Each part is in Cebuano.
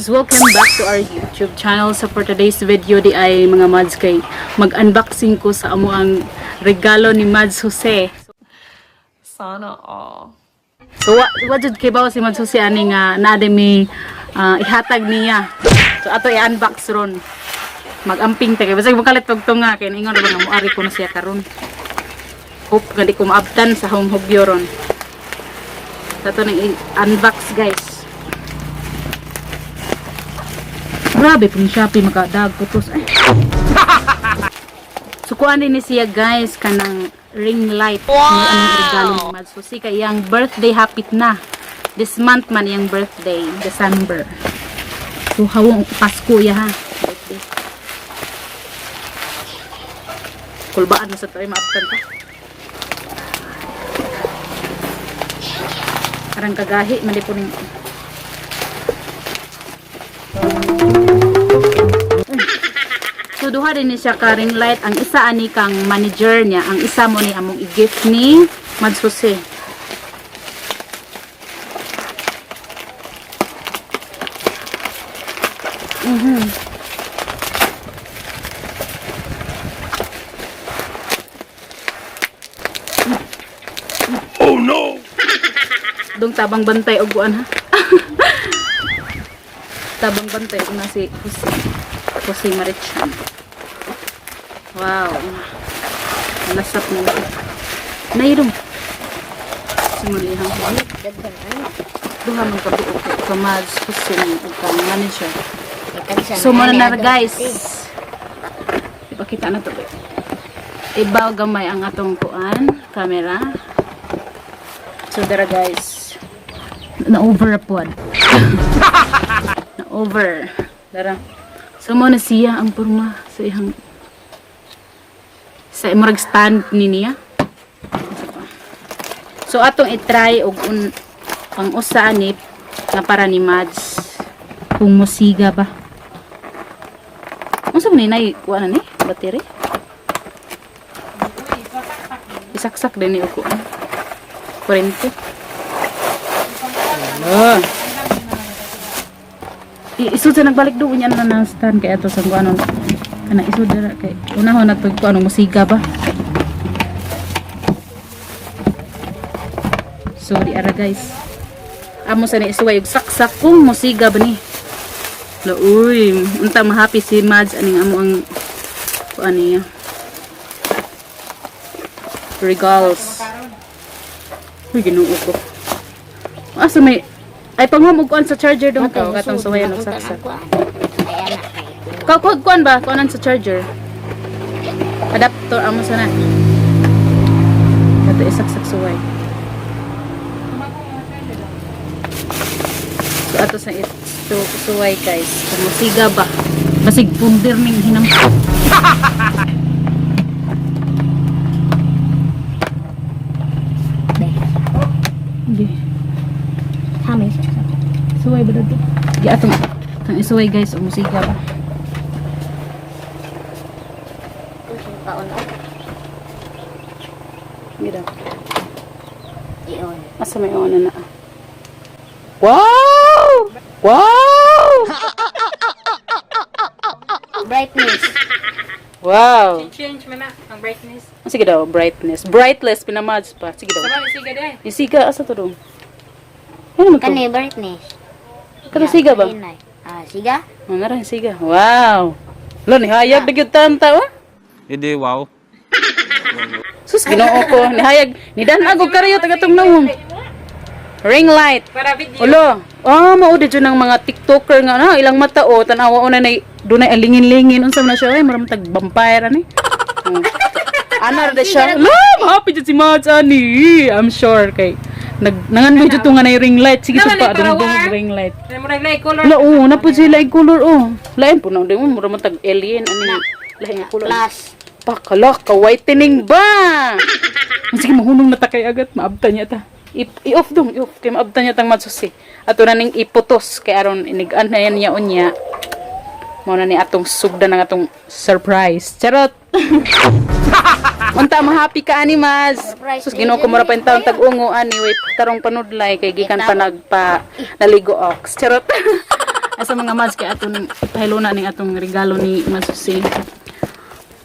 Mads! Welcome back to our YouTube channel. So for today's video di ay mga Mads kay mag-unboxing ko sa amo ang regalo ni Mads Jose. Sana all. So wa jud kay bawo si Mads Jose ani nga naa mi ihatag niya. So ato i-unbox ron. Mag-amping ta kay basig makalit pag tunga kay ingon ra ba nga moari ko na siya karon. Hope nga di ko maabtan sa home hugyo ron. So, ato nang i-unbox, guys. Grabe pong Shopee makadag putos. Ay. So kuan din ni siya, guys, kanang ring light. Wow! Anong regalo ni Mads Jose kay iyang birthday hapit na. This month man iyang birthday, December. So hawong Pasko ya ha. Birthday. Kulbaan mo sa tayo maabtan ta. Karang kagahi man di po ning. So duha din ni siya ka ring light. Ang isa ani kang manager niya, ang isa mo ni among i-gift ni Mads Jose. Oh no! Dong tabang bantay og kuan ha. Tabang bantay og na si Jose. Jose Marichan. Wow. Lasap na siya. Nairong. Simulihang ko. Daghan ano? Duha man ka buok ka Mads Jose ug kang manager. Itagsa So mo na ani na adong guys. ate. Ipakita na to ba. Ibaw gamay ang atong kuan, camera. So dara, guys. Na over pod. Na over. Dara. So mo na siya ang porma sa iyang sa murag stand ni niya. So atong i-try og ang usa ani nga para ni Mads kung musiga ba. Unsa man ni nay kuan na ni? Battery? Isaksak din ni og kuan. Kurente. Ano? Isud sa nagbalik doon niya na ng stand kay ato sa kuan kana isud dira kay unahon na to kuan musiga ba. So di ara, guys. Amo sa ni isuway og saksak kung musiga ba ni. Lo uy, unta mahappy si Mads aning amo ang kuan niya. Regals. Uy, Ginoo ko. Asa may ay panghum og kuan sa charger dong ka katong Matay, suwayan sud, og saksak. naunta na kuan. Ay anak kay. Kaw kuan ba? Kuanan sa charger. Adapter amo sana. Kato isaksak suway. So ato sa ito suway, guys. Kung musiga ba? Basig punder ning hinam. Be. Hindi. Hami. Suway ba dito? Di atong atong isuway, guys, o musiga ba? Paon oh. Mira. Ion. Asa may ona na? Wow! Wow! Brightness. Wow! Change man na ang brightness. Ah, sige daw, brightness. Brightless, pinamads pa. Sige daw. Sabay siga day. Isiga, asa to dong? Ano man to? Kani brightness. Kato siga ba? Hinay. Ah, siga? Ano na rin, siga. Wow! Lo, nihayag na gyud tanta, oh. Hindi, wow. Sus, Ginoo ko. Nihayag. Nidan agog karayo, taga tong nawong. Ring light. Para video. Ulo. Ah, mao di jud ng mga TikToker nga na ilang mata oh, tan-awa una nay dunay alingin-lingin unsa man na siya ay mura man tag vampire ani. Oh. Ana ra na siya. Lo, happy jud si Mads ani. I'm sure kay nag nangandoy jud to nga nay ring light. Sige Naman sa pa ay para dungdung war. ring light. Mo nag like color. Lo, oh, na pud sila yung color oh. Lain po na mo mura man tag alien ani lahi nga color. Plus. Pakala ka whitening ba? Sige, mahunong na ta kay agat maabtan niya ta. I-off dong, i-off kay maabtan niya tang matsusi. Ato na ning iputos kay aron inig-an na yan niya unya. Mao na ni atong sugdan ng atong surprise. Charot. Unta ma-happy ka ani Maz. Surprise. Sus, Ginoo ko mura pa taon tag-ungo ani way tarong panudlay kay gikan pa nagpa naligo ox. Charot. Asa mga Mads kay atong ipahiluna ning atong regalo ni Mas Jose.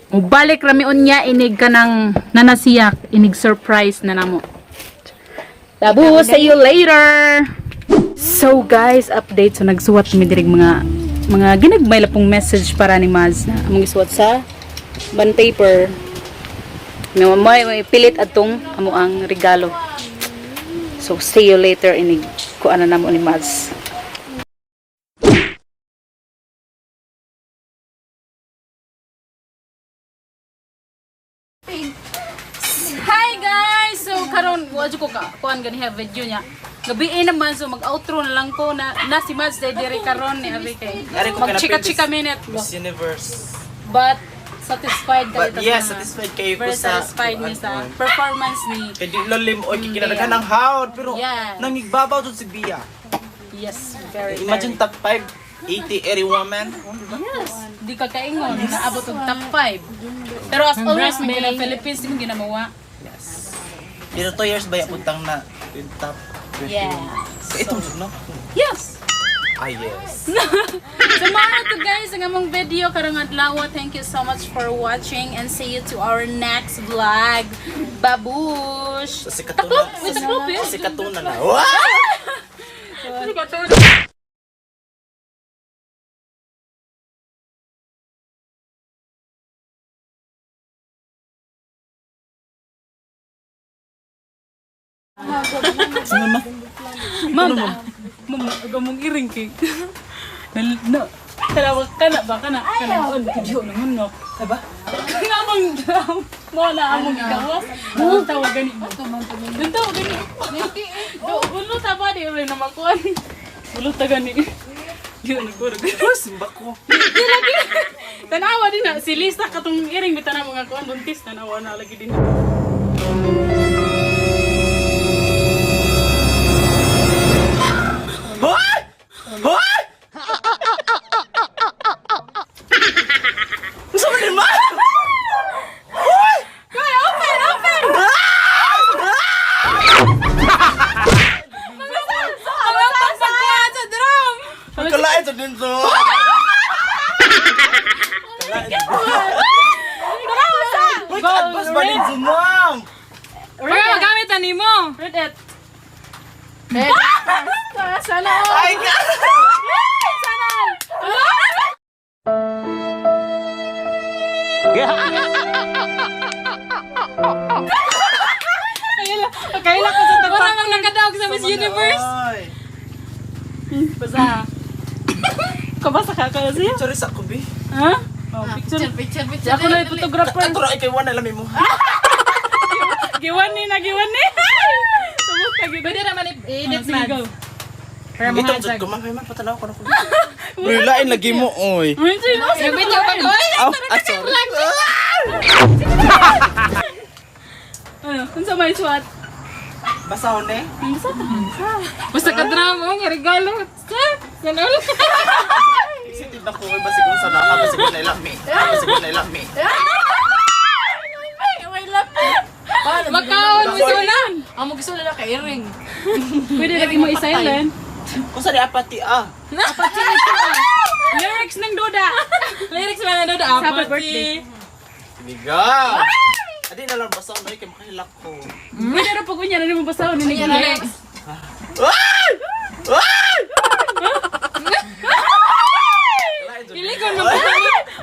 Mubalik rami unya inig kanang nanasiyak, inig surprise na namo. Tabu, see you later. So guys, update. So nagsuwat mi diri mga ginagmay la pong message para ni Maz na among isuwat sa bond paper. May pilit atong amo ang regalo. So see you later inig kuan na namo ni Maz. Hi guys! So karon wa jud ko ka kuan gani ha video niya. Gabi eh naman so mag-outro na lang ko na, na si Mads day diri karon ni abi kay. Ari ko Mag chika-chika minute. Miss Universe. But satisfied kayo But yes, satisfied kayo ko Very sa satisfied mi sa performance ni Kay di lalim oy kay kinadaghan ang hawd pero Yes. nangigbabaw jud si Bia. Yes, very Imagine top 5 80 every woman. Yes, di ka kaingon naabot og top 5. Pero as always, may gina Philippines di mo ginamawa. Yes. Pero 2 years ba yapuntang na yung top 20? Yeah. Ito jud no? Yes. Ah, yes. So mga to guys, ang among video karong adlaw. Thank you so much for watching and see you to our next vlog. Babush. Sa sikatuna. Taklop, wait, taklop eh. Sa sikatuna na. Wow! Ma'am, ma'am, gamong iring kay. Na, tawag ka na ba kana kana on video naman no. Ba? Nga bang mo na among gawas. Ang tawag gani. Ang tawag gani. Do ulo ta ba di rin na makuan. Ulo ta gani. Di na nagburog. Simba ko. Di lagi. Tanawa din na si Lisa katong iring bitanaw mga kuan buntis tanawa na lagi din. Hoy! Hoy! Unsa man din ma? Hoy! Kay open open. Ang pagkuhan sa drum. Kalain sa din so. Uy, kaadvance ba din so, ma'am? Pero magamit na nimo. Read it. Sana all. Ay, ka! Sana all. Kaila ko sa Wala mang nakadaog sa Miss Universe. Ay. Basa. Kabasa ka ka siya? Sorry sa kubi. Ha? Oh, picture. Picture, picture. Ako na yung photographer. Kato ra kay wala lami mo. Giwan ni na giwan ni. Sumok ka gid. Pwede naman i-edit Sige, man. go. Pero Ito mga jud ko ma'am, ma'am patanaw ko na ko. Uy, lain lagi mo oy. Ay, sino? Yung video pa ko. Ay, Aw, ah, sorry. Ano? Unsa may suwat? Basahon eh. Basta ta. Basta ka drama, nga regalo. Sana all. Excited na ko oy basig unsa na ka basig na ilami. Basig na ilami. May love. Makaon mo sulan. Ang magusto na kay ring. Pwede lagi mo i-silent. Unsa di apati ah? Lyrics ng Duda. Lyrics man na doon. Happy Apathy. birthday. Biga. Adi na lang basahon oy kay makahilak ko. Pwede ra pag unya na nimo basahon ni Lyrics. Ay! Ay! Lain jud. Kiligon mo po.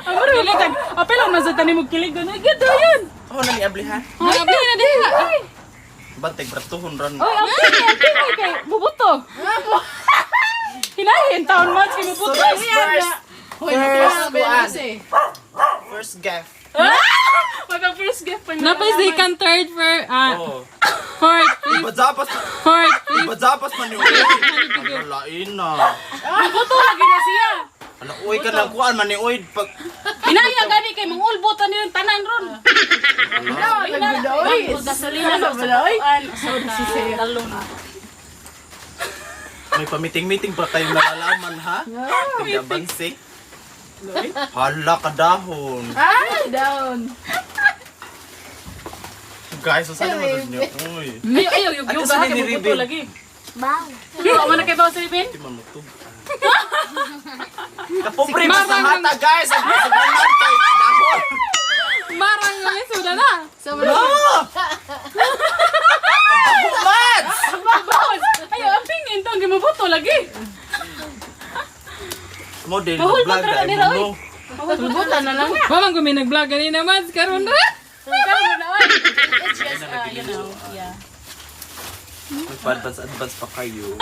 Amor kiligan. Apel ang nasa tanim mo kilig doon. Ay, gito yun. Ako na ni ablihan. Nagabli na diha. Bantay bratuhon ron. Oy, apel apel kay bubuto. Hinahin taon mo kay bubuto. So guys, first Hoy, First magkuha one. eh. First gift. Magka first gift pa na. Napay second, third, fourth, Oh. fourth, fifth, Ibazapas fourth, fifth. Ibazapas man ni uy. Ano lain na. Bubuto lagi na siya. Ano uy ka lang kuan man ni uy pag Hinaya gani kay mangulbot ani ng tanan ron. Oy, gasolina sa kuan. Sa talon. May pamiting-meeting pa kayo nalalaman ha? Tigdabansi. Hala ka dahon. Ay, down. Guys, so sana mo niyo. Uy. Ayo ayo yung At yung sa kay bubuto nini-reveal. lagi. Bow. Wa man na kay bawo sa ibin. Di man mutug. Kapobre pa sa mata, guys. Ang sobrang kay dahon. Marang nga may suda na. No! Mads! Bawas! Ay, ang pingin to, ang gimabuto lagi. Model Bahol vlog pa talaga ay nila, mo. Buta na lang. Wa man gumi nag-vlog ganina, Mads karon ra. Karon na, oy. It's just, yeah. Magpa-advance advance pa kayo.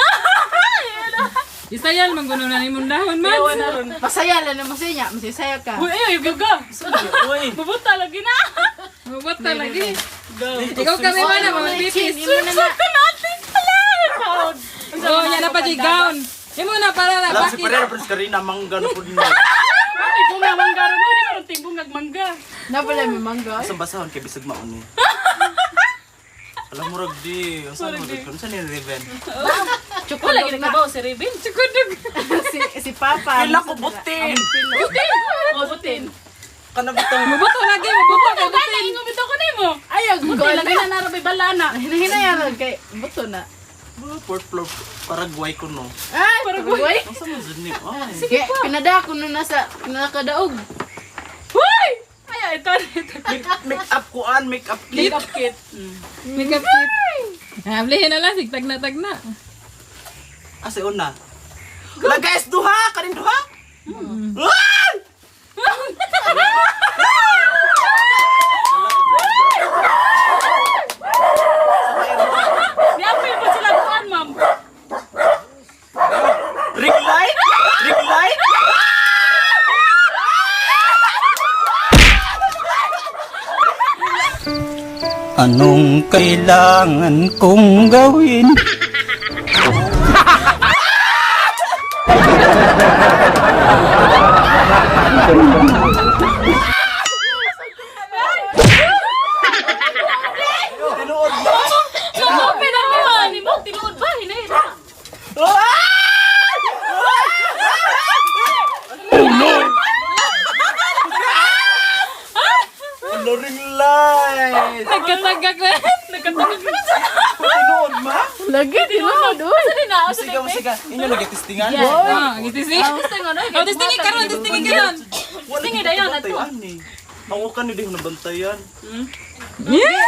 Isayal man guno na nimong dahon, Mads. Masaya lang na masaya. Masaya ka. Uy, ay, gaga. Uy! Mabuta lagi na. Mabuta lagi. Ikaw kami ba na mga pipis? Sakto natin pala. Oh, yan na pa di gown. Imo na para na Alam si bakit? Pereira Prince Karina mangga na po niya. Ay, kung nga mangga ron, di meron timbong mangga. Napala may mangga. Asang basahon kay bisag maon ni. Alam mo rag di, ang saan mo rag saan ni Raven? Wala gid nakabaw si Rebin. Sukudog. Si Papa. Kaila ko butin. Butin. Oh, butin. Kana bitong Mabuto lagi, mabuto kay Butin. butin. Ingon bitaw ko nimo. Ayaw, Butin lagi na narabay balana. Hinahinaya kay buto na. Fourth floor Paraguay ko no. Ay, Paraguay. Ang saan mo jud ni? Ay. Sige, pinada ko na nasa nakadaog. Hoy! Ay, ito ito. Make up kuan, make up kit. Makeup kit. Makeup kit. Ablihin na lang, sig tagna tagna. Asa una. Wala guys, duha kanin duha. Ah! Niapil po sila kuan, ma'am. Ring light? Ring light? Anong kailangan kong gawin? Tinuod ba? Open ang naman. Ni mo tinuod ba hinay na. Ano ring light? Nagkatagak na. Nagkatagak na. Tinuod ma? Lagi tinuod. Uy. Asa na? Asa Siga mo siga. Inyo lagi testingan? Oh, gitising. na? Oh, tistingi karon, tistingi karon. Wala Sige, dayon, ato. Ako ka ni di nabantayan. Yeah!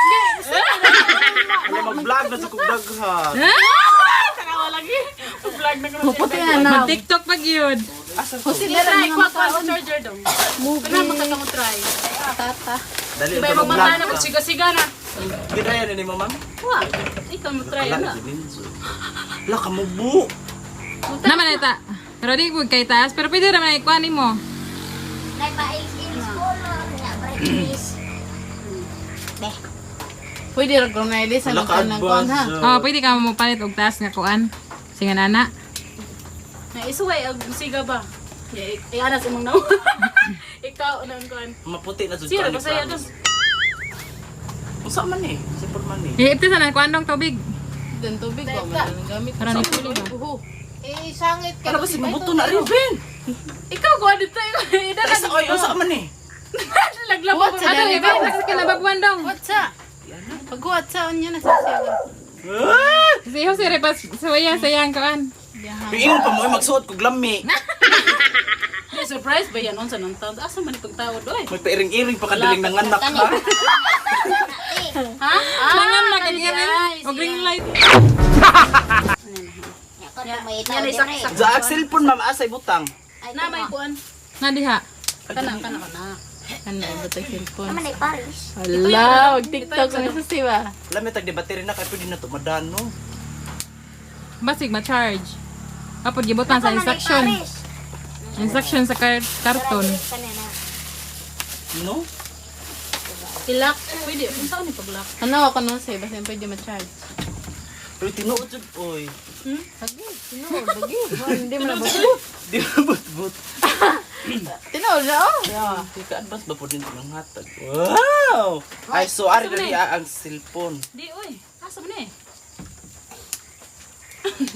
Ano mag-vlog na sa kong daghan. Tanawa lagi. Vlog na ko. Puti na na. Mag-TikTok pag yun. Asa to? Sila Try lang kuha kuha sa charger dong. Kana magka mo try. Tata. Dali Ibay ito mo mata mag-vlog na ka. magsiga-siga na. Di na ni mo ma'am? Wa. Ikaw mo try Wala na. Wala ka mo bu. Naman na ita. Pero di ko kay taas, pero pwede raman ikuha nimo. Nagpa-ilis color. Nga, brightness. Beh. Pwede ra ko na ilis Wala ang ka kanang kuan ha. advance. Oh, pwede ka mo palit og taas nga kuan. Singa nana. Na isuway og siga ba? Iana sa imong naon. Ikaw unang kuan. Maputi na jud Sira ka ba saya dong? Unsa man eh? Simple man eh. Eh, ipti sana kuan dong tubig. Dan tubig ko man ang gamit. Para ni puli ba? Uho. Eh, sangit ka. Ano ba si mabuto na Raven? Ikaw kuan dito. Ida Ay, sa oy, unsa man eh? Laglap What sa Ato dali iba sa kinabagwan dong. What sa? Paghuwat sa unya na sa siya. Ah! Si Jose repas suwaya sayang kuan. Piingon pa mo eh, magsuot kog lami. Surprise ba yan unsa nang taon? Asa man itong tao doy? Magpairing-iring pa kadaling nanganak ha. Ha? Ah, Langan na kag ring og ring light. Yan, Sa cellphone ma'am asay butang. Na may kuan. Na diha. Kana kana kana. Ano ba tag cellphone? Naman ay Paris. Hala, mag TikTok na sa siwa. Lami tag di battery na kay pwede na to madano. Basig ma-charge. Apod gibutan sa instruction. Instruction sa karton. No? Ilak. Pwede. Unsa ni pag-lock? Ano ako nun say basta pwede ma-charge. Pero tinuod jud oy. Lagi, tinuod lagi. Hindi mo na butbut. Di ba but-but? Tinuod na oh. Yeah. Di ka advance ba po din ng hatag. Wow! Ay so ari dali ah, ang cellphone. Di oy. Asa man ni?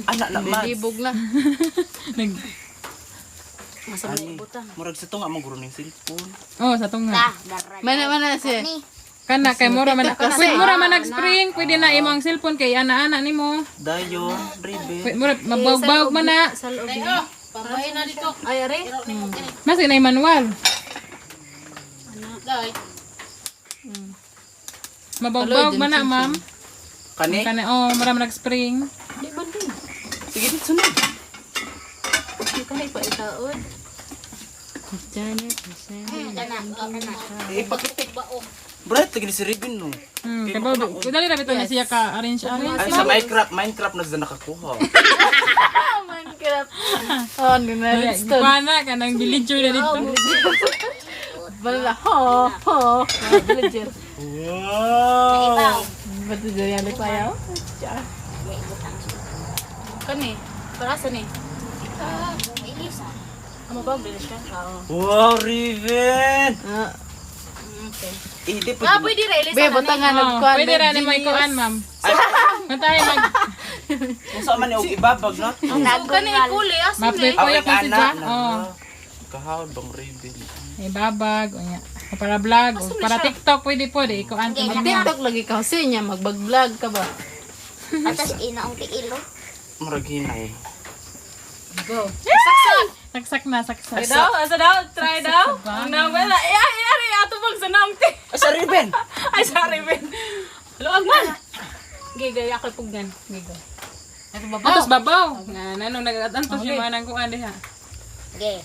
Ana na man. Libog na. Nag Asa man ni butang? Murag sa tunga mo guro ning cellphone. Oh, sa tunga. Mana mana siya. Kana kay mura man. Kasi- Pwede mura man nag-spring, pwede na imong cellphone kay ana-ana nimo. Dayon, ribe. Pwede mura mabawg-bawg man na. Sa loob ni. Pambahin na dito. Ay, are. Mas na manual. Dai. Mabagbag man na, ma'am. Kani? Kani, oh, marami nag-spring. Di ba din? Sige, dito na. Di ka na ipaitaon. Kana, oh, kana. Ipakitik. Bright, lagi ni si Ribbon, no? Kay ba, dali ra bitaw na siya ka arrange arrange. Ay, sa Minecraft, Minecraft na sila nakakuha. Minecraft. Oh, ano na redstone. Kuha na kanang villager na dito. Bala, ho, ho. Villager. Wow! Ba't dyan yan nagpayaw? Kani. Para sa ni. Ilis ah. Amo ba bilis siya? Oo. Wow, Riven! Ah. Okay. Eh, di Ah, pa. pwede ra ilisa Be, na ni. butangan Oh, nagkuhan. pwede ra ni may kuan, ma'am. Kung tayo mag Kung saan man yung ibabag, no? So, kani ikuli asa ni. mapit ko yung si Ja. Oh. Kahawad bang Riven? Ibabag unya. O para vlog, o para TikTok pwede po di kuan. TikTok lagi ka kasi niya magbag-vlog ka ba? Atas inaong tiilo. Murag hinay. Go. Saksak. Saksak na, saksak. Ay daw, asa daw, try daw. Ang nawala. Eh, ay, ay, ato bang sa naong ti. Ay, sa Riven! Ay, sorry, Ben. Luag man. Gigay ako pugnan. Gigo. Ito ba? Atos babaw. Nga nano nag-antos yung mga nang kuan diha. Ge.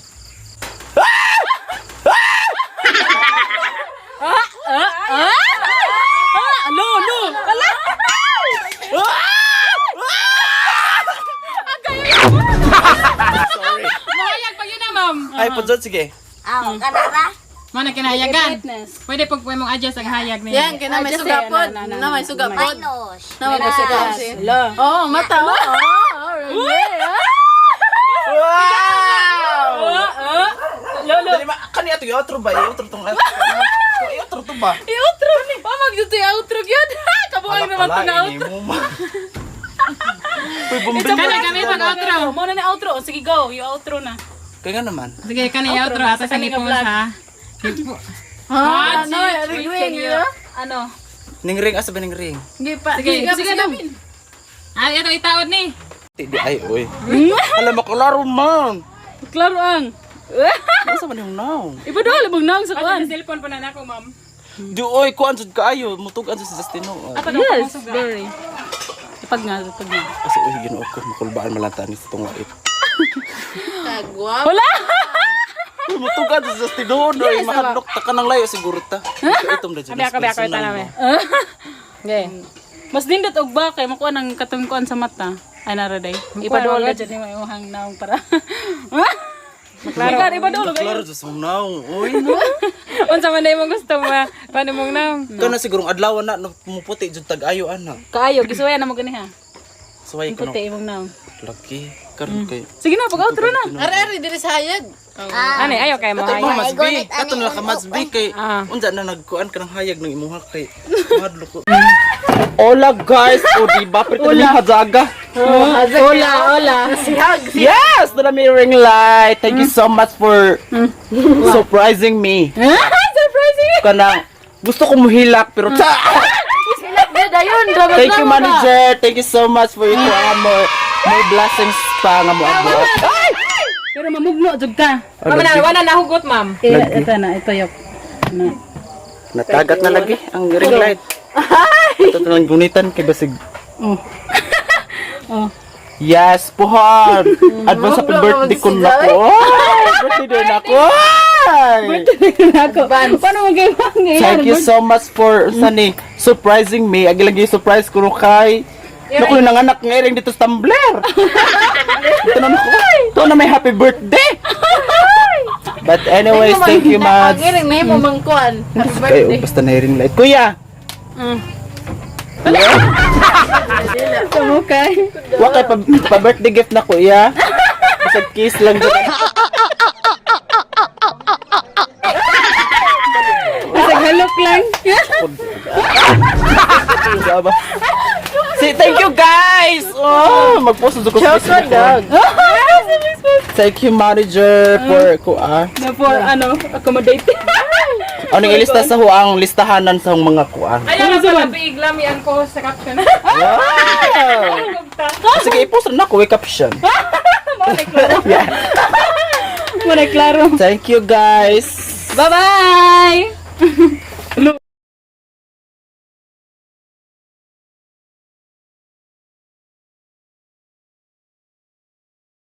Ah, lo, lo. Wala. Sorry. Mahayag pag yun na, ma'am. Ay, pudot, sige. Ah, kana ra. Mo na kinahayagan. Brightness. Pwede pag mong adjust ang hayag niya. Yan, kina may Ah, just suga say, pod. na, na, na, Na may na, suga na. pod. Minus. Na may suga. Lo. Oh, mata. Oh, oh, really? Wow! Lo, lo. Dali ma, kani ato i-outro ba? I-outro tong ato. I-outro to ba? I-outro ni. Pa magjuto i-outro gyud. Kabuang naman to na outro. Uy, bumbili. Kani kami pag outro. Mo na ni outro. Sige, go. I-outro na. Kaya nga naman. Sige, kani outro ata sa kaninga nipon vlog. ha. Hipo. Ah, One, no, two, three, ring ring. Ano? Ning ring, asa ba ning ring? Hindi pa. Sige, Sige, sige, sige. Ay, ito itaod ni. Di ay, oy. Alam mo, klaro man. Klaro ang. Asa man yung now? Iba daw labong naong sa kuan. Sa cellphone pa na nako, ma'am. Di oy, kuan jud kaayo, mutugan sa Justino. Yes, very. Ipag nga, ipag nga. Kasi uy, Ginoo ko, makulbaan malata ni sa tong lait. Kagwap. Wala! Uy, mutugan sa Justino, oy, mahadlok ta ka ng layo siguro ta. Itom na jud. Abi ako, abi ako, ito namin. Okay. Mas nindot og ba kay makuha ng katong kuan sa mata. Ay nara day. Ipaduol na dyan yung imong naong para. Klaro. Ipaduol kayo. Klaro jud sa now. Oy, no. Unsa man na imong gusto mo, paano mong naong? Kana sigurong adlaw na no, muputi jud tag-ayo ana. Kaayo gisuwayan na mo gani ha. Suway ko no. Puti imong naong. Laki karon kay. Sige na pag outro na. Are, are, diri sa hayag. Ani ayo kay mo Ato hayag. mo masbi. Ato na ka masbi kay Ah. unsa na nagkuan ka ng hayag ng imuha kay mahadlok ko. Hola guys, o di ba pero Hola. Hazaga. Hola, hola. Sihag. Yes, the may ring light. Thank you so much for surprising me. Surprising. Kanang gusto ko muhilak pero ta. Dayon, Thank you manager. Thank you so much for your more more blessings pa nga mo abot. Ay! Pero mamugno jud ka. Ma'am na wala nahugot, ma'am. Eh, ito na, ito yok. Na. Natagat na lagi ang ring light. Ito na lang gunitan kay basig. Oh. Oh. Yes, puhon. Advance happy birthday ko na ko. Birthday din ako. Ay! Ako. Paano mo kayo Thank you so much for sani surprising me. Agi lagi surprise ko ro kay. Naku nang anak nga iring dito sa tumbler. Ito na ko. Ito na may happy birthday. But anyways, thank you Mads. Ang iring na mo mangkuan. Happy Kayo, birthday. basta na ring light. Kuya! Tumukay. Wa kay pa, pa birthday gift na kuya. Basta kiss lang dyan. Bisag halok lang. Diba? Say thank you guys. Oh, magpost ko sa Facebook. dog. Thank you manager for kuan. Na for ano, accommodate. Anong ilista sa huang listahanan sa hong mga kuan? Ayaw na pala biiglami ang ko sa caption. Wow! Sige, i-post na ako, wake caption. Mo na klaro. Thank you, guys. Bye-bye!